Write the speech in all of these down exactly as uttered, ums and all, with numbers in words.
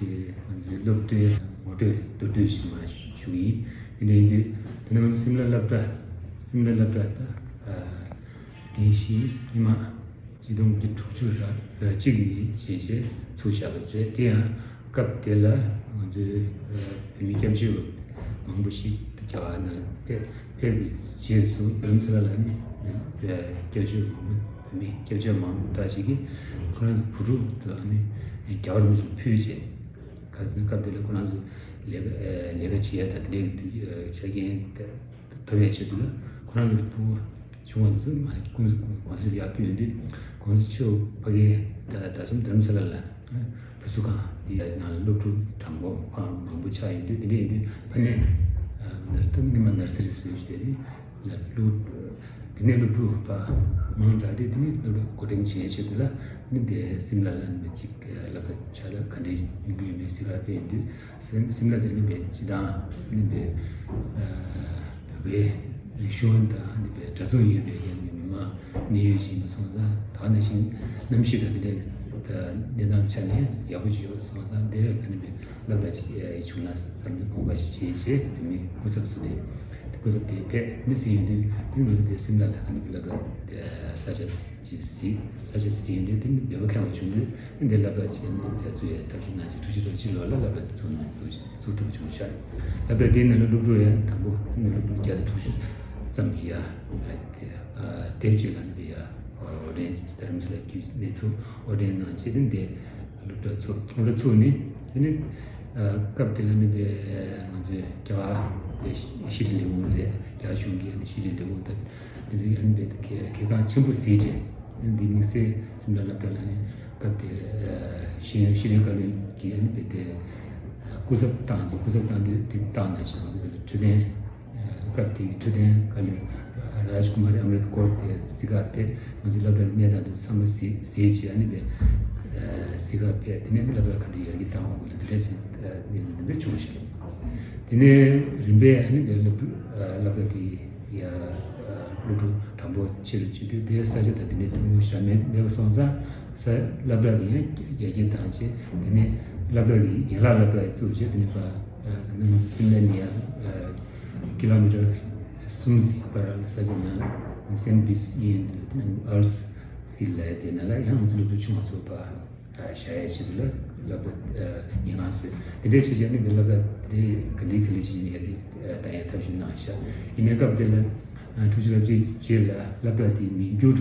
ང་ཚོའི་སློབ་གྲྭའི་ངོ་སྤྲོད་མདོར་བསྡུས་ཤིག་མར་ཞུ་གི་ཡིན། དེ་འདྲ་ཡིན་དུས་དེ་ནས་ང་ཚོ་སིམ་ལ་སློབ་གྲྭ་སིམ་ལ་སློབ་གྲྭ་ད་དེ་བཞིན་ཉི་མ་ཆིག་སྟོང་དྲུག་ཅུ་ར་གཅིག་ནས་བྱས་བྱས་ཚུགས་བཞག་པ་རེད། དེ་ཡང་སྐབས་དེ་ལ་ང་ཚོའི་བོད་མི་སྐྱབས་བཅོལ་བ་མང་པོ་ཞིག་རྒྱ་གར་ནང་ཕེབས་ཕེབས་པའི་རྗེས་སུ་རྡ་རམ་ས་ལ་ལ་ནི་སྐྱབས་བཅོལ་མང་པོ་བོད་མི་སྐྱབས་བཅོལ་མང་པོ་དག་ཞིག་གིས་ཁོ་རང་ཚོ་བུ་ཕྲུག་དང་ནི་རྒྱལ་བ་རིན་པོ་ཆེར་ཕུལ་བྱས། ཁ་སང་སྐབས་དེ་ལ་ཁོ་རང་ཚོ་ལས་ཀ་ལས་ཀ་བྱེད་ཡ་དང་དེ་འདྲའི་ཆ་རྐྱེན་ཐོབ་པའི་ཆེད་དུ་ལ་ཁོ་རང་ཚོ་ཕྲུ་གུ་ཆུང་བ་ཚོ་མ་ཀུན་གོང་གསལ་ཡར་ཕུལ་ཡོང་དུས་གོང་ས་མཆོག་ཕ་གིར་ད་ད་གསུམ་རྡ་རམ་ས་ལ་ལ་བུ་གསོ་ཁང་འདི་ཡ་ནང་ལ་སློབ་ཕྲུག་གྲངས་འབོར་ཕར་མང་པོ་ཆགས་ཡོང་དུས་དེ་འདྲ་ཡིན་དུས་ཕ་ནས་ནར་ཏུ་ནི་མ་ནར་སི་རི་ཟེར་ཞིག་དེ་རེད། ལ་སློབ། དེ་ནས་སློབ་ཕྲུག་པ་མང་དྲགས་ཏེ་དེ་ནས་སློབ་གྲྭ་འགོ་འགྲེམས་བྱས་ཆེད་དུ་ལ་ནི་དེ་སིམ་ལ་ལ་ནི་ཅིག་སློབ་གྲྭ་ཆ་ལ་ག་འདྲའི་ཡོང་གི་ཡོད་མེད་གཟིགས་ག་ཕེབས་ཡོང་དུས་སིམ་སིམ་ལ་དེ་ནི་བས་སྤྱི་བཏང་ནི་བས་བོད་པའི་རིག་གཞུང་དང་ནི་བས་གྲྭ་ཚང་ཡོད་པའི་ཡང་ནི་མི་མང་གནས་ཡུལ་ཞིག་ཡིན་པ་སོང་ཙང་ད་ག་ནང་བཞིན་གནམ་གཤིས་དང་དེ་འདྲའི་གནས་སྟངས་ཆ་ནས་ཡག་པོ་ཅིག་ཡོད་པ་སོང་ཙང་དེ་ལ་ནི་བས་སློབ་གྲྭ་ཅིག་བྱུང་ན་བསམ་ནས་དགོངས་པ་བཞེས་བྱས་བོད་མི་སྐུ་ཚབ་ཚོ་དེ་སྐུ་ཚབ་དེ་ཕེབས་ནི་ཟིན་ཡོང་དུས་དེ་ང་ཚོ་དེ་སིམ་ལ་ལ་ཁ་ནི་སློབ་གྲྭ་ས་ཆ་ཅིག་གཟིགས་ས་ཆ་ཅིག་གཟིགས་ཡོང་དུས་དེ་ནི་འདོད་པ་ཁེངས་པ་བྱུང་དུས་དེ་འདི་སློབ་གྲྭ་ཅིག་ནི་བཙུགས་ཡས་ཐབས་ཤེས་གནང་ཅིག་ཐུགས་ཞིབ་རོགས་ཅིག་ལོ་ལ་སློབ་གྲྭ་དེ་ཚུགས་གནང་ཚུགས་ཚུགས་ཐུབ་བྱུང་ཤག་སློབ་གྲྭ་དེའི་ནང་ལ་སློབ་ཕྲུག་ཡང་དང་པོ་ནི་སློབ་ཕྲུག་བརྒྱ་དང་དྲུག་ཅུ་ཙམ་ཞིག་ཡ་དེ་དེབ་ཅིག་ལ་ནི་དེ་ཡ་ཨོ་ཌེན་ཅིག་རྡ་རམ་ས་ལ་བརྒྱུད་ནས་ཚུར་ཨོ་ཌེན་གནང་བྱས་དེ་འདི། སློབ་གྲྭ་ཚུགས་སློབ་གྲྭ་ཚུགས་ནས་དེ་ནས་སྐབས་དེ་ལ་ནི་པའི་ང་ཚོའི་རྒྱ་གར་ཤེས་རིག་ལས་ཁུངས་རེད། རྒྱ་གར་གཞུང་གི་ཤེས་རིག་ལས་ཁུངས་དང་དེ་ཚོའི་ཨ་ནི་པའི་གལ་གལ་འགངས་ཆེན་པོ་གཟིགས་བྱས་འདི་དམིགས་བསལ་སིམ་ལ་སློབ་གྲྭ་ལ་ནི་སྐབས་དེ་ཤེས་ཡོན་ཤེས་རིག་བཀའ་བློན་གྱི་ཨ་ནི་པའི་དེ་སྐུ་ཚབ་བཏང་སྐུ་ཚབ་བཏང་དུས་དེ་བཏང་ནས་ང་ཚོ་དེ་ལ་འཕྲོད་བསྟེན། སྐབས་དེའི་འཕྲོད་བསྟེན་བཀའ་བློན་རཱཇ་ཀུ་མཱ་རི་ཨམ་རིད་ཀོར་དེ་གཟིགས་ག་ཕེབས། ང་ཚོའི་སློབ་གྲྭའི་གནས་སྟངས་དེ་ཚང་མ་གཟིགས་གཟིགས་བྱས་ཨ་ནི་པའི་གཟིགས་ག་ཕེབས། དེ་ནས་སློབ་གྲྭ་ག་འདྲ་ཡར་རྒྱས་བཏང་བ་དགོས་འདུག་དེ་འདྲ་ཞིག་གནས་ཚུལ་འདི་འདྲ་བྱུང་ཞིང་། དེ་ནས་རིམ་པས་ཨ་ནི་པའི་སློབ་སློབ་གྲྭ་དེ་ཡ་སློབ་ཕྲུག་གྲངས་འབོར་ཆེ་རུ་ཕྱིན་དུས་དེའི་ས་ཆ་དང་དེ་འདྲའི་ཐུན་མོང་བཞག་མེད་མེད་པ་སོང་ཙང་ས་སློབ་གྲྭ་དེ་ཡང་རྒྱ་སྐྱེད་བཏང་བྱས། དེ་ནས་སློབ་གྲྭ་གི་ཡན་ལག་སློབ་གྲྭ་བཙུགས་བྱས། དེ་ནས་ཕར་ད་ནི་ང་ཚོ་སིམ་ལ་ནས་ཡར་ཀི་ལོ་མི་ཊར་གསུམ་ཙམ་བར་ལ་ས་ཆ་ནང་ལ་སེན་བིས་ཡིན་དུས་ཨར་སི་ཧིལ་ལབ་ཡ་དེ་ནང་ལ་ཡང་ང་ཚོ་སློབ་ཕྲུག་ཆུང་བ་ཚོ་ཕར་བཞག་ཡ་ཆེད་དུ་ལ་སློབ་གྲྭ་ཉེ་གང་ཟེར་དེ་འདྲའི་ཆེད་ཀྱང་ནི་སློབ་གྲྭ་དེ་ག་འདྲའི་ག་འདྲའི་ཆེད་ནས་ཡར་རྒྱས་བཏང་ཡ་ཐབས་ཤེས་གནང་ཤག་ཡིན་ནའི་སྐབས་དེ་ལ་དྲུག་ཅུ་རེ་གཅིག་རྗེས་ལ་སློབ་གྲྭ་དེ་མིང་བསྒྱུར་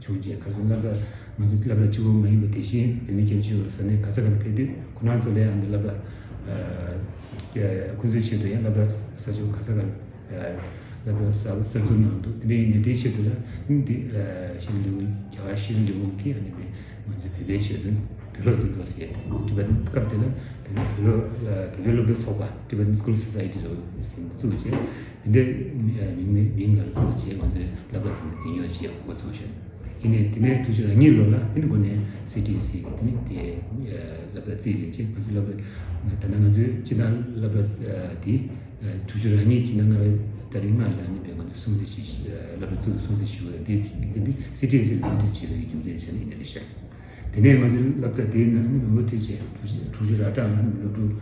བྱུང་རྗེས་ཁ་སང་སློབ་གྲྭ་ང་ཚོ་སློབ་གྲྭ་གཅིག་པོ་མ་ཡིན་པ་དེ་བཞིན་བོད་མི་སྐྱབས་བཅོལ་བ་ས་གནས་ག་ས་ག་ལ་ཕེབས་དུས་ཁོ་རང་ཚོ་ལ་ཡང་སློབ་གྲྭ་ཁོ་ཚོའི་ཆེད་དུ་ཡང་སློབ་གྲྭ་ས་ཆ་ག་ས་ག་ལ་སློབ་གྲྭ་གསར་གསར་འཛུགས་གནང་འདུག་དེ་འདྲ་ཡིན་དུས་དེའི་ཆེད་དུ་ལ་འདི་ཤེས་རིག་ལས་ཁུངས་རྒྱ་གར་ཤེས་རིག་ལས་ཁུངས་ཀྱིས་ཨ་ནི་ང་ཚོའི་བོད་པའི་ཆེད་དུ་བོད་སློབ་འཛིན་ཚོགས་ཟེར་ཏེ་ཊི་བེ་ཊན་སྐབས་དེ་ལ་བོད་པའི་སློབ་བོད་པའི་སློབ་གྲྭའི་ཚོགས་པ་Tibetan School Society་ཟེར་བཙུགས་བྱས། དེ་འདྲའི་མིང་མིང་ལ་བཙུགས་བྱས་ང་ཚོའི་སློབ་གྲྭ་དེ་འཛིན་སྐྱོང་བྱེད་འགོ་ཚུགས་ཤིང་། ཡིན་ནའི་དེ་ནས་དུས་ཚོད་རང་ཉིད་ལོ་ལ་དེ་ནི་འགོ་ནས་སི་ཊི་ཨེ་སི་གི་དེ་ནི་དེ་སློབ་གྲྭ་རྩིས་ལེན་བྱས། ང་ཚོའི་སློབ་གྲྭ་ད་ལྟ་ང་ཚོའི་སྤྱི་བཏང་སློབ་གྲྭ་དེ་དུས་ཚོད་རང་ཉིད་སྤྱི་བཏང་ལྔ་པའི་ཏ་རིག་ལྔ་ལ་ནི་བས་ང་ཚོ་སྲུང་བརྩི་ཞིག་སློབ་གྲྭ་བཙུགས་སྲུང་བརྩི་ཞུ་བ་དེ་འཛིན་པའི་སི་ཊི་ཨེ་སི་གི་འཛིན་སྐྱོང་བྱས་པའི་རྒྱུ་མཚན་བྱས་ནས་ཡིན་ནི་རེད་ཤག་དེ་ནས་ང་ཚོའི་སློབ་གྲྭ་དེའི་ནང་ནི་མི་འབོར་དུས་ཆེན་དྲུག་ཅུ་དྲུག་ཅུ་ར་གྲངས་ལ་ནི་སློབ་ཕྲུག་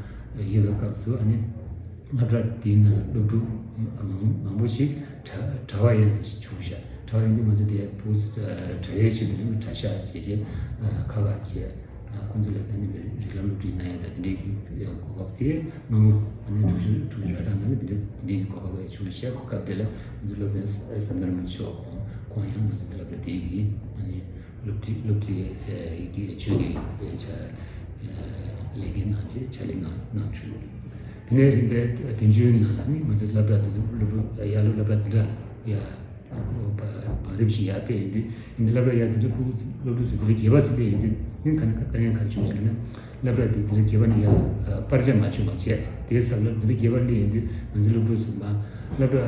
ཡོད་པའི་སྐབས་སུ་ཨ་ནི་སློབ་གྲྭ་དེའི་ནང་ལ་སློབ་ཕྲུག་མང་མང་པོ་ཞིག་གྲྭ་གྲྭ་པ་ཡང་བྱུང་ཤག་གྲྭ་པ་ཡིན་དུས་ང་ཚོ་དེ་བུ་གྲྭ་པའི་ཆེད་དུ་ནི་གྲྭ་ཤག་བྱས་རྗེས་ཁ་ཁ་བྱས་ཁོང་ཚོ་ལ་ད་ནི་རིགས་ལམ་སློབ་ཁྲིད་གནང་ཡ་དང་དེ་འདྲའི་གི་གོ་སྐབས་དེ་སྔ་མོ་ཨ་ནི་དྲུག་ཅུ་དྲུག་ཅུ་ར་གྲངས་ནང་ནས་དེ་འདྲའི་དེ་འདྲའི་གི་གོ་སྐབས་བྱུང་ཤག་སྐབས་དེ་ལ་ང་ཚོ་སློབ་དཔོན་ཟམ་གདོང་རིན་པོ་ཆེ་མཆོག་ཁོང་ཡང་ང་ཚོ་དེ་ལ་དེ་གི་ཨ་ནི། སློབ་ཁྲིད་སློབ་ཁྲིད་ཀྱི་ཆོས་ཀྱི་ཆ་ལས་འགན་གནང་རྗེས་ཕྱག་ལས་གནང་གནང་བྱུང་། དེ་ནས་རིམ་པས་དེ་བཞིན་ནང་ལ་ནི་ང་ཚོའི་སློབ་གྲྭ་དེ་ཚོ་སློབ་ཕྲུག་ཡར་ལོ་སློབ་གྲྭ་འཛིན་གྲྭ་ཡ་བང་རིམ་ཞིག་ཡར་སྤེལ་ཡོང་དུས་ཡིན་ནའི་སློབ་གྲྭ་ཡར་འཛིན་གྲྭ་ཕྲུ་གུ་སློབ་ཕྲུག་ཚོ་འཛིན་གྲྭ་བརྒྱད་པ་ཚོ་སླེབས་ཡོང་དུས་ནི་ག་ནས་དཀའ་ངལ་ག་རེ་བྱུང་ཞེ་ན། སློབ་གྲྭ་དེ་འཛིན་གྲྭ་བརྒྱད་པ་ནས་ཡར་སྤར་ཆ་མ་བྱུང་བ་བྱས། དེའི་ས་ལ་འཛིན་གྲྭ་བརྒྱད་པ་སླེབས་ཡོང་དུས་ང་ཚོའི་སློབ་ཕྲུག་ཚོ་མར་སློབ་གྲྭ་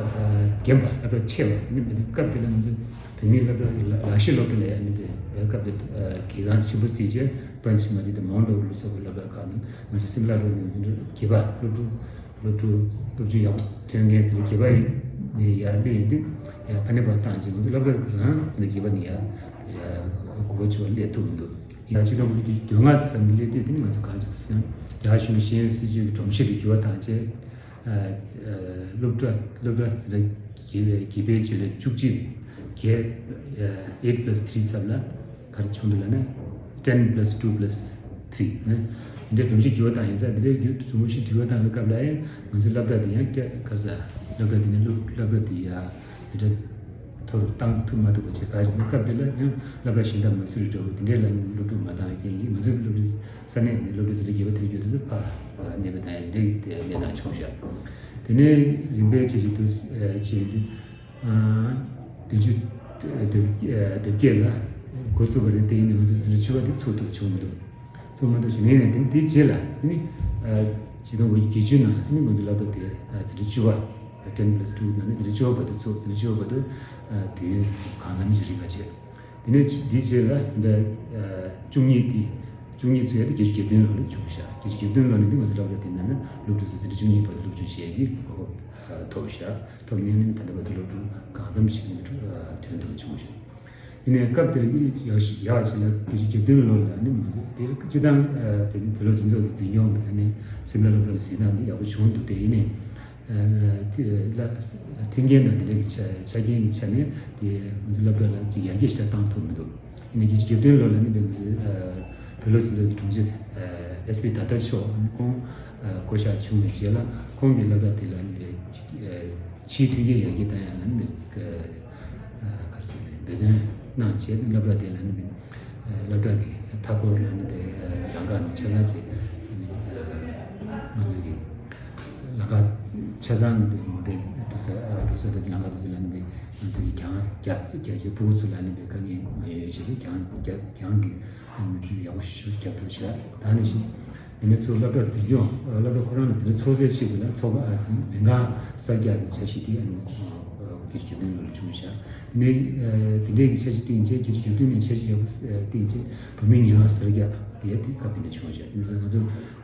རྒན་པ་སློབ་གྲྭ་ཆེ་བ་དེ་ནི་མི་འདུག་སྐབས་དེ་ལ་ང་ཚོ་བོད་མིའི་སློབ་གྲྭ་ཡི་ལག་ལག་ཤེས་སློབ་གྲྭ་ལ་ཡང་ནི་དེ་སྐབས་དེ་གལ་འགངས་ཆེན་པོ་བརྩིས་བྱས་པྲན་ཆི་མ་རི་དང་མོན་རོ་ལུ་སོགས་པའི་སློབ་གྲྭ་ཁག་ནང་ང་ཚོ་སིམ་ལ་རོ་ནས་འཛིན་གྲྭ་བརྒྱད་པ་སློབ་ཕྲུག་སློབ་ཕྲུག་སློབ་ཆུང་ཡག་པོ་ཐོན་མཁན་འཛིན་གྲྭ་བརྒྱད་པ་ཡིན་ནས་ཡར་སླེབས་ཡོང་དུས་ཡང་ཕ་ནས་པར་བཏང་རྗེས་ང་ཚོ་སློབ་གྲྭ་རང་འཛིན་གྲྭ་བརྒྱད་པ་ནས་ཡར་ཡར་དགུ་པ་བཅུ་པ་སླེབས་ཐུབ་མི་འདུག་ཡང་ཆིག་སྟོང་དགུ་བརྒྱ་བདུན་ཅུ་དོན་ལྔ་ཙམ་གྱི་སླེབས་དུས་དེ་ནི་ང་ཚོ་གང་བྱེད་ཐུབ་ཟེར་ན། རྒྱ་གཞུང་ཤེས་ཡོན་སྲིད་བྱུས་ཀྱི་སྒྲོམ་གཞི་དེ་འགྱུར་བ་བཏང་བྱས། ཨ། ཨ། སློབ་གྲྭ་སློབ་གྲྭ་ཟེར་ན་བརྒྱད་པའི་བརྒྱད་པའི་རྗེས་ལ་བཅུ་གཅིག་བརྒྱད། ཨ། eight plus three ཙམ་ལ་ག་རེ་བྱུང་འདུག་ལབ་ན། ten plus two plus three ནི་འདི་འདྲའི་སྒྲོམ་གཞི་འགྱུར་བ་བཏང་ཡིན་ཙང་། འདི་འདྲའི་འགྱུར་སྒྲོམ་གཞི་འགྱུར་བ་བཏང་བའི་སྐབས་ལ་ཡང་ང་ཚོའི་སློབ་གྲྭ་དེ་ཡང་བསྐྱར་ག་ས་སློབ་གྲྭ་དེ་ནས་སློབ་སློབ་གྲྭ་དེ་ཡང་ཟེར་ན། མཐོ་རུ་བཏང་ཐུབ་མ་ཐུབ་པ་བྱས། ག་ཞིག་ན་སྐབས་དེ་ལ་ཡང་སློབ་གྲྭ་གཞན་དག་མ་སུ་རི་འགྲོ་བའི་དེ་འདྲའི་ལ་ནི་སློབ་ཕྲུག་མ་བཏང་བའི་རྐྱེན་གྱིས་ང་ཚོའི་སློབ་གྲྭའི་ས་གནས་ནས་སློབ་གྲྭ་ཟུར་བརྒྱད་པ་ཐོན་རྒྱུ་དེ་ཚོ་ཕར་གནས་སྤོས་བཏང་ཡ་འདྲའི་གནས་སྟངས་བྱུང་ཤག་དེ་ནས་རིམ་པས་ཇེ་ཆེ་དུ་ཕྱིན་དུས། བདུན་ཅུ་དོན་བརྒྱད་ལ་འགོ་བཙུགས་པ་རེད། དེ་ཡིན་ནའི་ང་ཚོའི་འཛིན་གྲྭ་བཅུ་པ་དེ་ཚུགས་ཐུབ་བྱུང་མི་འདུག་ཚུགས་མ་ཐུབ་བྱུང་ནས་ནས་དེ་དེའི་རྗེས་ལ་ནི། ཆིག་སྟོང་དགུ་བརྒྱ་བརྒྱད་ཅུ་ནང་ལ་ནི་ང་ཚོའི་སློབ་གྲྭ་དེ་འཛིན་གྲྭ་བཅུ་པ། ten plus two ནང་ནས་འཛིན་གྲྭ་བཅུ་པ་བར་དུ་ཚུགས། འཛིན་གྲྭ་བཅུ་པ་བར་དུ་དུས་ཡུན་གང་འཚམ་ཞིག་རིང་བ་བྱས། དེ་ནས་འདིའི་རྗེས་ལ་དེ་འདྲ་བཅུ་གཉིས་དེ། བཅུ་གཉིས་ཚུད་ཡ་དེ་བརྒྱད་ཅུ་གྱ་བདུན་ལོ་ལ་བྱུང་ཤག་བརྒྱད་ཅུ་གྱ་བདུན་ལོ་ནས་འདི་ང་ཚོའི་སློབ་གྲྭ་དེ་ནང་ནས་སློབ་ཕྲུག་ཚོ་འཛིན་གྲྭ་བཅུ་གཉིས་བར་དུ་སློབ་སྦྱོང་བྱེད་ཡ་གི་གོ་སྐབས་ཐོབ་ཤག་ཐོབ་ནས་ནི་ད་ལྟ་བར་དུ་སློབ་ཕྲུག་གང་འཚམ་ཞིག་ནི་ཐོན་ཐུབ་བྱུང་ཤག་ཡིན་ནའི་སྐབས་དེར་ཡག་ཞིག་ཡག་ཞིག་ལ་བརྒྱད་ཅུ་གྱ་བདུན་ལོ་ལ་ནི་ང་ཚོ་དེ་སྤྱི་བཏང་བོད་བོད་སློབ་སྤྱི་ཚོགས་ཀྱི་འཛིན་སྐྱོང་དང་ནི་སིམ་ལ་སློབ་གྲྭ་ལ་གཟིགས་སྟངས་འདི་ཡག་པོ་བྱུང་འདུག་དེ་ཡིན་ནའི། ཨ། དེ་ལ་མཐུན་རྐྱེན་དང་དེ་འདྲ་གི་ཆ་ཆ་རྐྱེན་གྱི་ཆ་ནས་དེ་ང་ཚོའི་སློབ་གྲྭ་ལ་ཅིག་ཡར་རྒྱས་ཤིག་བཏང་ཐུབ་མི་འདུག་ཡིན་ནའི་བརྒྱད་ཅུ་གྱ་བདུན་ལོ་ལ་ནི་ང་ཚོའི་བོད་སློབ་སྤྱི་ཚོགས་ཀྱི་དྲུང་ཆེ་ཨེས་པི་ད་ལྟ་མཆོག་ཁོང་བསྐོ་བཞག་བྱུང་བའི་རྗེས་ལ་ཁོང་གིས་སློབ་གྲྭ་དེ་ལ་ནི་ཕྱིའི་མཐུན་རྐྱེན་ཡར་རྒྱས་བཏང་ཡ་ལ་ནི། ག་རེ་ཟེར་ནས་འབད་བརྩོན་གནང་བྱས། སློབ་གྲྭ་དེ་ལ་ནི་སློབ་གྲྭ་གི་མཐའ་འཁོར་ལ་ནི་ལམ་ཁ་ནི་ཆ་ཚང་བྱས། ང་ཚོ་གི་ལམ་ཁ་ཆ་ཚང་ནི་མོ་ཊའི་འགྲོ་ས་འགྲོ་ས་དང་ལམ་ཁ་དེ་ཚོ་ལ་ནི་ང་ཚོ་གི་གྱང་རྒྱ་རྒྱ་ཆེ་ཕྲུ་གུ་ཚོ་ལ་ནི་དཀའ་ངལ་མ་ཡོང་ཡ་ཆེད་དུ་གྱང་རྒྱ་གྱང་གི་ཡག་པོ་ཞིག་རྒྱབ་ཐུབ་བྱས། ད་ནི་བཞིན། དེ་ནས་ཚུར་སློབ་གྲྭ་འཛིན་སྐྱོང་། སློབ་གྲྭ་ཁོ་རང་ལ་འཛིན་གྲྭ་ཚོགས་ཚད་ཆེད་དུ་ལ་ཚོགས་པ། ཨ། འཛིན་འཛིན་ཁང་གསར་རྒྱག་གི་འཆར་གཞི་དེ་ཨ་ནི་བརྒྱད་ཅུ་གྱ་བདུན་ལོ་ལ་བྱུང་བཞག་དེ་ནས་དེ་འདྲའི་གི་འཆར་གཞི་བཏིང་བྱས། བརྒྱད་ཅུ་གྱ་བདུན་ནས་འཆར་གཞི་ཡག་པོ་བཏིང་བྱས། བུད་མེད་ཉིན་གང་གསར་རྒྱག་དེ་དེ་སྐབས་དེ་འདྲ་བྱུང་བཞག་དེ་ནས་ང་ཚོ་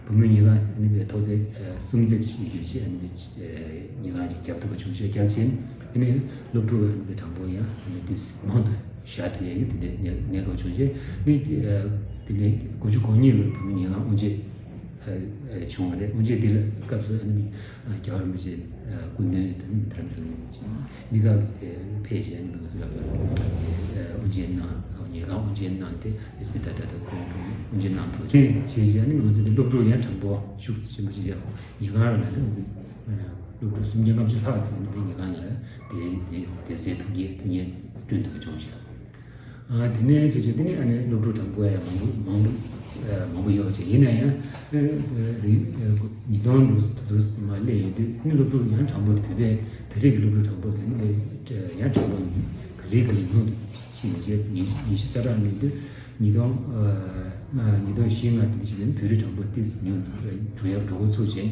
བུད་མེད་ཉིན་གང་ཨ་ནི་པའི་ཐོག་ཚད་གསུམ་ཚད་ཅིག་ཡོད་ཅེས་ཨ་ནི་པའི་ཉིན་གང་ཅིག་རྒྱབ་ཐུབ་པ་བྱུང་བཞག་རྒྱབ་བྱས་ཨ་ནི་སློབ་ཕྲུག་ཨ་ནི་པའི་གྲངས་འབོར་ཡང་ཨ་ནི་དེ་མང་དུ། བཞག་ཐུབ་ཡ་གི་དེ་འདྲའི་གནས་གནས་སྐབས་བྱུང་རྗེས་ནི། དེ་ནས་དགུ་བཅུ་གོ་གཉིས་ལོར་བུད་མེད་ཉིན་གང་དབུ་འབྱེད་བྱུང་བ་རེད། དབུ་འབྱེད་འདི་ལ་སྐབས་སུ་ཨ་ནི་རྒྱལ་བ་རིན་པོ་ཆེ་སྐུ་མདུན་དང་རྡ་རམ་ས་ལ་གནས་སྐབས་ཕེབས་རྗེས་ཨ་ནི་ང་ཚོ་ལ་དབུ་འབྱེད་གནང་། ཉིན་གང་དབུ་འབྱེད་གནང་སྟེ་ཨེས་པི་ད་ལྟ་དང་ཁོང་ཁྲོ་དབུ་འབྱེད་གནང་ཐུབ་རྗེས་བྱས་རྗེས་ཨ་ནི་ང་ཚོ་འདི་སློབ་ཕྲུག་ཡང་གྲངས་འབོར་ཤུགས་ཆེན་པོ་ཞིག་ཡོད། ཉིན་གང་ལ་ང་ཚོ་སློབ་ཕྲུག་སུམ་བརྒྱ་ལྔ་བཅུ་ལྷག་ཙམ་ནི་ཉིན་གང་ལ་དེ་དེ་དེ་ཚོའི་ཐུགས་འགན་ཐུགས་འགན་བསྐྲུན་ཐུབ་པ་བྱུང་ཞིང་། ཨ། དེ་ནས་བྱས་བྱས་དེ་ནས་ཨ་ནི་སློབ་ཕྲུག་གྲངས་འབོར་ཡང་མང་པོ་མང་པོ་ཨ་མང་པོ་ཡོད་ཅེས། ཡིན་ན་ཡང་ཨ་རིང་ཨ་ཉིས་སྟོང་ལོ་དུ་མ་སླེབས་ཡོང་དུས་ཨ་ནི་སློབ་ཕྲུག་ཡང་གྲངས་འབོར་བོད་པའི་བོད་རིགས་ཀྱི་སློབ་ཕྲུག་གྲངས་འབོར་དེ་ནི་ཡང་གྲངས་འབོར་ག་ལེ་ག་ལེ་ཉུང་དུ་ཕྱིན་ནས་ཉི་ཤུ་རྩ་གྲངས་ཡོང་དུས་ཉིས་སྟོང་ཨ་ཉིས་སྟོང་བཞི་ལྔ་དེ་ཕྱིན་ནས་བོད་རིགས་གྲངས་འབོར་ཏོག་ཙམ་ཉུང་དུ་འགྲོ་ཡག་འགྲོ་འགོ་ཚུགས་ཅིང་།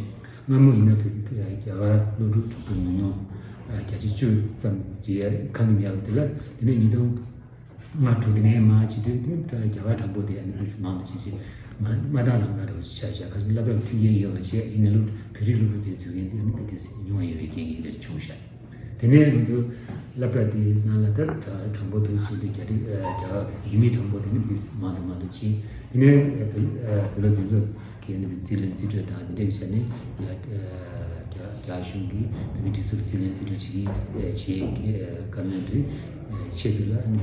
སྔ་མོ་ཡིན་ན་བོད་རྒྱ་གར་སློབ་ཕྲུག་གྲངས་འབོར་ཉུང་ཉུང་བརྒྱ་ཆ་བཅུ་ཙམ་ཅིག་ཁ་སྣོན་ཡག་དེ་ལ་དེ་ནས་ཉིས་སྟོང་ལྔ་དྲུག་དེ་ནས་མར་བྱེད་དུས་དེ་ནས་རྒྱ་གར་གྲངས་འབོར་དེ་ཨ་ནི་ཏོག་ཙམ་མང་དུ་ཕྱིན་ཅིང་མ་མ་བཏང་རང་བཏང་འདྲ་བོ་ཆགས་བཞག་ཁ་སང་སློབ་གྲྭ་མཐུན་རྐྱེན་ཡོད་པ་བྱས་ཡིན་ན་སློབ་བོད་རིགས་སློབ་ཕྲུག་དེ་འཛུལ་མཁན་དེ་ཨ་ནི་ཏོག་ཙམ་ཉུང་བ་ཡོད་པའི་རྐྱེན་གྱིས་དེ་བྱུང་ཤག་དེ་ནས་ང་ཚོ་སློབ་གྲྭ་དེའི་ནང་ལ་ད་གྲངས་འབོར་དུ་ཕྱིན་ཏེ་རྒྱ་རིགས་རྒྱ་ཡུལ་མིའི་གྲངས་འབོར་དེ་ནི་ཏོག་ཙམ་མང་དུ་མང་དུ་ཕྱིན། དེ་ནས་བོད་བོད་སློབ་འཛིན་ཚོགས་ཀྱི་ནི་རྩིས་ལེན་རྩིས་སྤྲོད་དང་དེ་འདྲའི་ཆ་ནས་རྒྱ་རྒྱ་གཞུང་གིས་བོད་མིའི་སྒྲིག་འཛུགས་རྩིས་ལེན་རྩིས་སྤྲོད་བྱེད་ཀྱི་བྱེད་བཀའ་མོལ་དེ་ཆེད་དུ་ལ་ནི་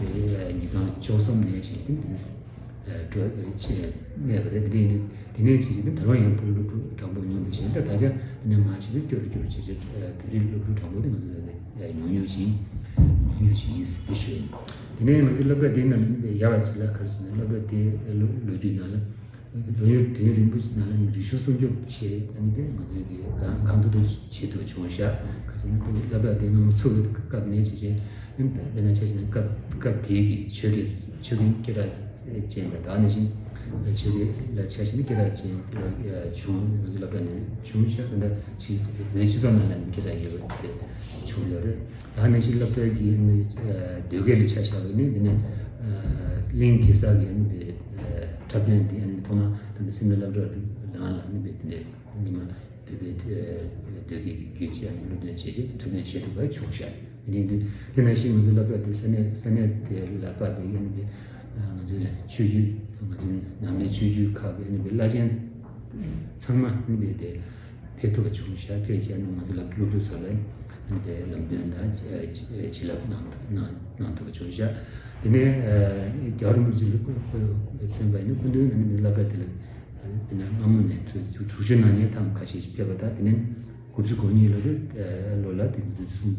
ཉིས་སྟོང་བཅུ་གསུམ་ནས་བྱས་ཏེ་དེ་ནི། སྤྲོད་ཆེད་གནས་པ་རེད། དེ་ནས་དེ་ནས་ཕྱིན་ཆད་ད་རུང་ཡང་བོད་སློབ་ཕྲུག་གྲངས་འབོར་ཉུང་དུ་ཕྱིན། ད་ད་ཆ་དེ་ནས་མར་ཕྱིན་ཏེ་སྐྱོ་རུ་སྐྱོ་རུ་བྱས་བྱས་བོད་རིགས་སློབ་ཕྲུག་གྲངས་འབོར་དེ་ང་ཚོ་ལ་ཉུང་ཉུང་ཕྱིན། ཉུང་ཉུང་ཕྱིན་ཡིན་ཟེར་ཞུ་ཡིན། དེ་ནས་ང་ཚོའི་སློབ་གྲྭ་དེའི་ནང་ལ་ནི་ཡག་པ་ཅིག་ལ་ག་རེ་ཟེར་ན་སློབ་གྲྭ་དེའི་ལོ་ལོ་རྒྱུས་ནང་ལ་ལོ་ཡུན་དུས་ཡུན་རིང་པོ་ཞིག་ནང་ལ་ནི་རིག་གཞུང་སྲུང་སྐྱོབ་བྱས་ཨ་ནི་དེ་ང་ཚོའི་གི་གང་གང་ཐུབ་ཐུབ་བྱེད་ཐུབ་བྱུང་ཤག་ག་ཟེར་ན་སློབ་གྲྭ་དེ་སྔ་མོ་ཚུགས་པའི་སྐབས་ནས་བྱས་བྱས། དཔེར་ན་ཆ་བཞག་ན་སྐབས་སྐབས་དེའི་གི་ཆོས་དགེ་ཆོས་དགེ་སྐད་གྲགས་ཅན་དང་ད་ནང་བཞིན་ཆོས་དགེ་ལ་ཆ་བཞག་ན་སྐད་གྲགས་ཅན་བྱུང་། ང་ཚོའི་སློབ་གྲྭ་ནས་བྱུང་ཤག་ད་ལྟ་ཕྱི་བོད་སྤྱི་ཚོགས་ནང་ལ་ནི་སྐད་གྲགས་ཡོད་པ་དེ་བྱུང་ཡོད་རེད། ད་ནང་བཞིན་སློབ་གྲྭ་གི་ནི་ཟློས་གར་ལ་ཆ་བཞག་པ་ནི་འདི་ནི་གླིང་གེ་སར་གྱི་ནི་འཁྲབ་སྟོན་འདི་ནི་མཐོང་ན་ད་ལྟ་སེམས་ནི་སློབ་གྲྭ་ནང་ལ་ནི་འདི་ནི་ཉི་མ། བོད་པའི་ལྡོག་ཀྱི་རྒྱུད་ཆེ་ཡང་སློབ་སྟོན་བྱེད་ཆེད་ཐུགས་འདོན་བྱེད་ཐུབ་པ་བྱུང་ཤག་ཡིན་དུས་དེ་ནང་བཞིན་ང་ཚོའི་སློབ་གྲྭ་དེ་ས་གནས་ས་གནས་དེ་ལ་དཔག་པའི་ཡིན་པའི་ང་ཚོའི་ཆོས་བརྒྱུད་ ང་ཚོའི་ནང་པའི་ཆོས་བརྒྱུད་ཁག་གི་ཨ་ནི་བླ་ཆེན་ཚང་མ་ཨ་ནི་དེ་ཕེབས་ཐུབ་པ་བྱུང་ཤག་ཕེབས་བྱས་ནས་ང་ཚོ་སློབ་སློབ་ཕྲུག་ཚོ་ལ་ཨ་ནི་ལམ་སྟོན་དང་བྱིན་རླབས་གནང་གནང་གནང་ཐུབ་པ་བྱུང་ཤག་དེ་ནས་རྒྱལ་བ་རིན་པོ་ཆེ་ལ་མཚོན་པ་ཡིན་ན་སྐུ་མདུན་ཨ་ནི་སློབ་གྲྭ་དེ་ལ་དེ་ནས་སྔ་མོ་ནས་དྲུག་ཅུ་ནང་ནས་ཐེངས་ཁ་ཤས་ཤིག་ཕེབས་པ་དང་དེ་ནས་དགུ་བཅུ་གོ་གཉིས་ལོ་དེ་ལོ་ལ་དེ་ང་ཚོ་གསུམ།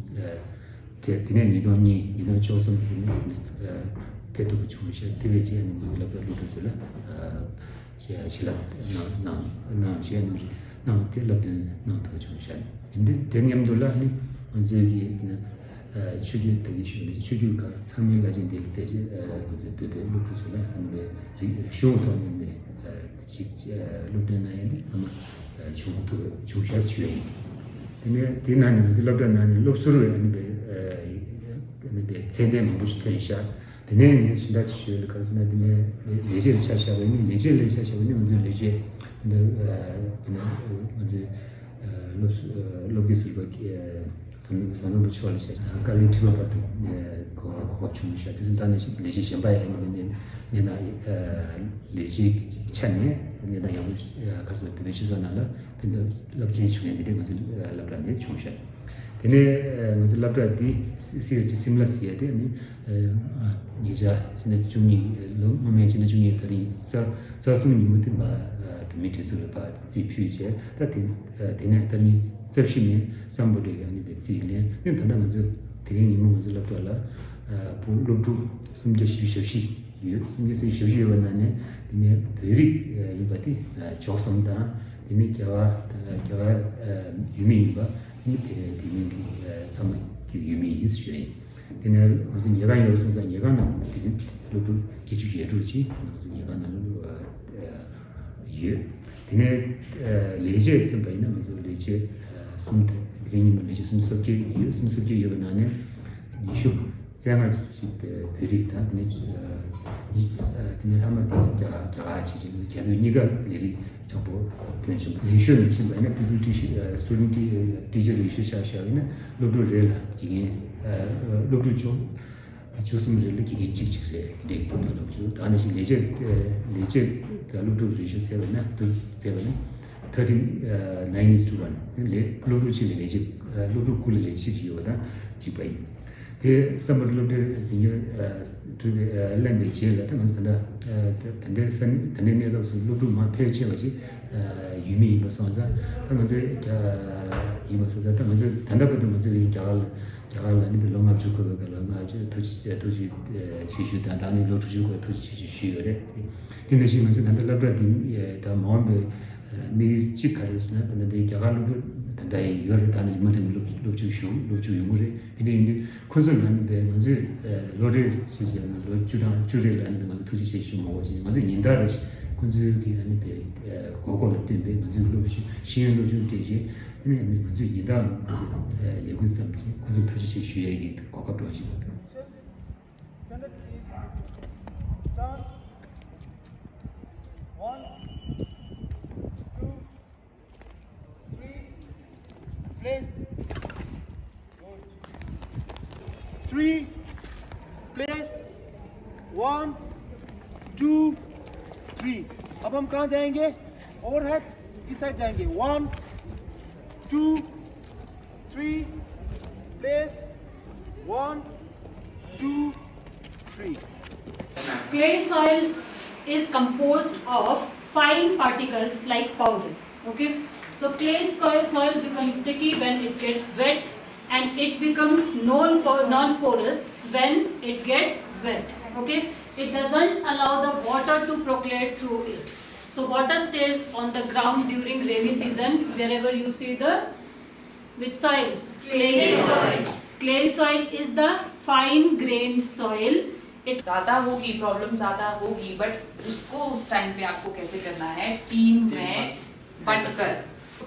དེ་དེ་ནས་ཉིས་སྟོང་གཉིས་ཉིས་སྟོང་བཅུ་གསུམ་དེ་ནས་ཕེབས་ཐུབ་པ་བྱུང་ཤག་དེ་བས་ཀྱང་ང་ཚོ་སློབ་གྲྭ་སློབ་ཕྲུག་ཚོ་ལ་བྱིན་རླབས་གནང་གནང་གནང་བྱས་གནང་བྱས་གནང་དེ་སློབ་སྟོན་གནང་ཐུབ་པ་བྱུང་ཤག་དེ་དེ་མཉམ་དུ་ལ་ནི་ང་ཚོའི་གི་ཆོས་བརྒྱུད་ད་གིན་ཞུས་པའི་ཆོས་བརྒྱུད་ཁག་ཚང་མའི་བླ་ཆེན་དེ་ལ་བལྟས་ཚེ་ང་ཚོའི་བོད་པའི་སློབ་ཕྲུག་ཚོ་ལ་ཡང་ནི་རིག་གཞུང་ཐོག་ནས་ནི་ཅིག་སློབ་སྟོན་གནང་ཡ་ནི་ཚང་མ་བྱུང་ཐུབ་བྱུང་ཤག་ཞུ་ཡ་ཡིན། དེ་ནས་དེའི་ནང་ནས་ང་ཚོའི་སློབ་གྲྭ་ནང་ནས་སློབ་ཟུར་བའི་ཨ་ནི་པའི་ཨ་ནི་པའི་མཚན་ལྡན་མང་པོ་ཞིག་ཐོན་ཤག་དེ་ནས་ངས་ཞུ་དག་ཅིག་ཞུ་ཡ་ལ་ག་རེ་ཟེར་ན་དེ་ནས་ལས་ལས་བྱེད་ཆ་བཞག་པ་ཡིན་ན་ལས་བྱེད་ལས་ཆ་བཞག་པ་ཡིན་ན་ང་ཚོའི་ལས་བྱེད་འདི་ཨ་དེ་ནས་ང་ཚོའི་ཨ་སློབ་ཟུར་ཨ་སློབ་དགེ་ཟུར་པ་ཨ་ཟམ་ཟམ་གདོང་པ་མཆོག་ལ་བཤད་བཀའ་བློན་ཁྲི་པ་བར་དུ་གོ་གོ་སྐབས་བྱུང་ཤག་དེ་ཚོ་ད་ནི་ལས་བྱེད་གཞན་པ་ཡང་ཡིན་ནའི་ནས་ན་ལས་བྱེད་ཆ་ནས་ནས་ན་ཡང་ག་རེ་ཟེར་བོད་པའི་སྤྱི་ཚོགས་ནང་ལ་ཕན་ཐོགས་རླབས་ཆེན་བྱུང་ཡ་དེ་འདྲ་ང་ཚོའི་སློབ་གྲྭ་ནས་བྱུང་ཤག་དེ་ནས་ང་ཚོའི་སློབ་གྲྭ་འདི་སི་ཨེས་ཊི་སིམ་ལ་ཟེར་ཡ་དེ་ནི་ཉེ་ཆར་ཕྱི་ཟླ་བཅུ་གཉིས་ལོ་སྔོན་མའི་ཕྱི་ཟླ་བཅུ་གཉིས་ད་རིང་རྩ་རྩ་གསུམ་ཉིན་མོ་དེ་མ་བོད་མིའི་སྒྲིག་འཛུགས་ལ་ཕར་རྩིས་ཕུལ་བྱས་ད་དེ་དེ་ནས་ད་རིང་རྩ་བཞི་ནས་སམ་བྷོ་ཊ་ཡང་ནི་པའི་རྩིས་ལེན་ནས་ད་ལྟ་ང་ཚོ་དེ་རིང་ཉིན་མོ་ང་ཚོའི་སློབ་གྲྭ་ལ་བོད་སློབ་ཕྲུག་སུམ་བརྒྱ་བཞི་བཅུ་ཞེ་བཞི་ཡོད། སུམ་བརྒྱ་བཞི་བཅུ་ཞེ་བཞི་ཡོད་པའི་ནང་ནས་དེ་ནས་བོད་རིགས་ཡིན་པ་དེ་བཅུ་གསུམ་དང་དེ་ནས་རྒྱ་གར་རྒྱ་གར་ཡུལ་མི་ཡིན་པ་ནི་དེ་དེ་མིན་གྱི་ཚང་མ་ཡུལ་མི་ཡིན་ཞུ་ཡིན། དེ་ནས་ང་ཚོ་ཉལ་ཁང་ཡོད་སོང་ཙང་ཉལ་ཁང་ནང་དེ་བཞིན་སློབ་ཕྲུག་བརྒྱད་ཅུ་ཞེ་དྲུག་ཅིག་ང་ཚོ་ཉལ་ཁང་ནང་ལ་ཡོད། དེ་ནས་ལས་བྱེད་མཚོན་པ་ཡིན་ན་ང་ཚོ་ལས་བྱེད་གསུམ་དེ་དེ་རིང་ཉིན་མོ་ལས་བྱེད་སུམ་ཅུ་སོ་བརྒྱད་ཡོད། སུམ་ཅུ་སོ་བརྒྱད་ཡོད་པའི་ནང་ནས་ཉི་ཤུ་རྩ་ལྔ་ཞིག་བོད་རིགས་དང་དེ་ནས་ཉི་དེ་ནས་ལྷག་མ་དེ་རྒྱ་གར་རྒྱ་གར་ཆེ་ཆེ་ང་ཚོ་རྒྱ་བོད་གཉིས་ཀ་ལས་རིགས་ཆེན་པོ་ཐོན་ཕྱིན་པ། ཉི་ཤུ་ནས་ཕྱིན་པ་ཡིན་ན་pupil teacher student teacher ratio ཆ་བཞག་ཡིན་ན་སློབ་ཕྲུག་རེ་ལ་དགེ་རྒན་སློབ་ཕྲུག་བཅུ་བཅུ་གསུམ་རེ་ལ་དགེ་རྒན་གཅིག་གཅིག་རེ་འདྲེན་ཐུབ་པ་ལབ་ཆོག་ད་ནི་ཞིག་ལས་བྱེད་ལས་བྱེད་སློབ་ཕྲུག་ratio བཙལ་བ་ན་བསྡུར་བཙལ་བ་ན་thirteen nine is to one ལས་སློབ་ཕྲུག་གཅིག་ལ་ལས་བྱེད་སློབ་ཕྲུག་དགུ་ལ་ལས་བྱེད་གཅིག་ཡོད་པ་དང་གཅིག་པ་ཡིན། དེ་བསམ་པར་སློབ་གྲྭའི་འཛིན་སྐྱོང་གྲུབ་པའི་གླེང་བའི་རྗེས་ལ་ད་ང་ཚོ་ད་ལྟ་ད་ལྟའི་ས་ད་ལྟའི་གནས་སྐབས་སུ་སློབ་ཕྲུག་མང་ཕལ་ཆེ་བ་ཞིག་ཡུལ་མི་ཡིན་པ་སོང་ཙང་ད་ང་ཚོའི་རྒྱ་ཡིན་པ་སོང་ཙང་ད་ང་ཚོས་ད་ལྟ་བར་དུ་ང་ཚོས་རྒྱ་གར་ལ་རྒྱ་གར་ལ་ནི་ལོ་ལྔ་བཅུ་འཁོར་བའི་སྐབས་ལ་ང་ཚོས་ཐུགས་རྗེ་ཐུགས་རྗེ་ཆེ་ཞུ་དང་ད་ནི་ལོ་དྲུག་ཅུ་འཁོར་ཐུགས་རྗེ་ཆེ་ཞུ་ཞུས་ཡོད་རེད། དེ་ནང་བཞིན་ང་ཚོས་ད་ལྟ་སློབ་གྲྭ་འདི་ད་མ་འོངས་པའི་དམིགས་ཡུལ་གཅིག་ག་རེ་ཟེར་ན་ད་ལྟ་འདི་རྒྱ་གར་སློབ་ཕྲུག་ད་ལྟ་ཡང་ཡོད་རེད། ད་ནི་མུ་མཐུད་ནས་སློབ་སློབ་ཕྱུག་ཞུ་སློབ་ཕྱུག་ཡོང་གི་རེད། དེ་འདྲ་ཡིན་དུས་ཁོ་ཚོ་ལ་ནི་བས་ང་ཚོས་ལོ་རེ་ཞིག་བྱས་ན་ལོ་བཅུ་གྲངས་བཅུ་རེ་ལ་ནི་ང་ཚོ་ཐུགས་རྗེ་ཆེ་ཞུ་མ་དགོས་ཤིང་ང་ཚོས་ཉིན་ལྟར་རེ་ཞིག་ཁོ་ཚོའི་གི་ཨ་ནི་བས་དགོས་མཁོ་ལ་བསྟུན་པའི་ང་ཚོའི་སློབ་ཕྱུག་ཤེས་ཡོན་སློབ་སྦྱོང་སྤྲད་རྗེས་ཨ་ནི་ང་ཚོས་ཉིན་ལྟར་ཁོ་ཚོ་ལས་འགུལ་བརྩམས་ཏེ་ཁོ་ཚོར་ཐུགས་རྗེ་ཆེ་ཞུ་ཡས་ཀྱི་གོ་སྐབས་སྤྲོད་ཅིག One, two, three, place. Good. Three, place. One, two, three. अब हम कहाँ जाएंगे? Overhead, इस साइड जाएंगे। One, two, three, place. One, two, three. Clay soil is composed of fine particles like powder. Okay, so clay soil, soil becomes sticky when it gets wet, and it becomes non non-porous when it gets wet. Okay, it doesn't allow the water to percolate through it. So water stays on the ground during rainy season. Wherever you see the, which soil? Clay soil. Clay soil is the fine grained soil. It ज़्यादा होगी, प्रॉब्लम ज़्यादा होगी, बट उसको उस टाइम पे आपको कैसे करना है? टीम में बंटकर,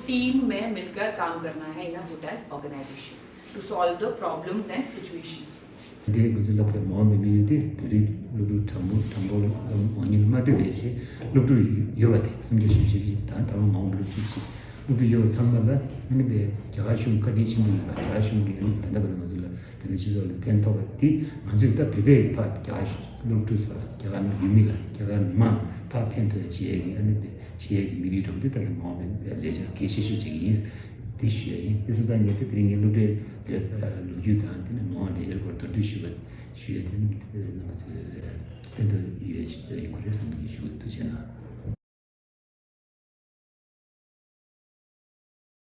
टीम में मिलकर काम करना है in a hotel organization to solve the problems and situations. དེ་ང་ཚོའི་སློབ་གྲྭའི་མ་འོངས་པའི་དམིགས་ཡུལ་དེ་བོད་རིགས་སློབ་ཕྲུག་གྲངས་འབོར་གྲངས་འབོར་ལ་མ་ཉིད་ལ་མ་ལྟོས་པའི་ཞིག་སློབ་ཕྲུག་ཡོད་པ་དེ་སུམ་བརྒྱ་བཞི་བཅུ་ཞིག་དང་ད་རུང་མ་འོངས་པའི་སློབ་ཕྲུག་ཞིག་ སློབ་ཕྲུག་ཡོད་པ་ཚང་མ་ལ་ཨ་ནི་དེ་རྒྱ་གར་གཞུང་བཀའ་དྲིན་ཆེན་པོ་ཡིན་པ། རྒྱ་གར་གཞུང་གིས་ཨ་ནི་ད་ལྟ་བར་དུ་ང་ཚོ་ལ་དེ་འདྲ་སྤྱི་ཚོགས་ལ་ཕན་ཐོགས་པ་དེ། ང་ཚོས་ད་བོད་པའི་ཕ་རྒྱ་གར་སློབ་ཕྲུག་ཚོ་ལ། རྒྱ་གར་ནང་ཡུལ་མི་ལ། རྒྱ་གར་མི་མང་ཕར་ཕན་ཐོགས་བྱེད་ཡས་ཀྱི་ཨ་ནི་དེ་བྱེད་ཡས་ཀྱི་དམིགས་ཡུལ་འདྲ་པོ་དེ་ད་ལྟ་མ་འོངས་པའི་ལས་འཆར་གལ་ཆེ་ཤོས་ཅིག་ཡིན། དེ་ཞུ་ཡས་ཡིན། དེ་སོང་ཙང་ངས་དེ་དེ་རིང་ངའི་སློབ་གྲྭའི་ལོ་རྒྱུས་དང་དེ་ནས་མ་འོངས་ལས་འཆར་སྐོར་མདོར་བསྡུས་ཞུ་བ་ཞུ་ཡས་དེ་ནི་དེ་རྣམ་པ་ཚོས་ཕན་ཐོགས་ཡོད་ཡིན་དགོས་རེད་བསམ་གྱི་ཞུ། ཐུགས་རྗེ་གནང་།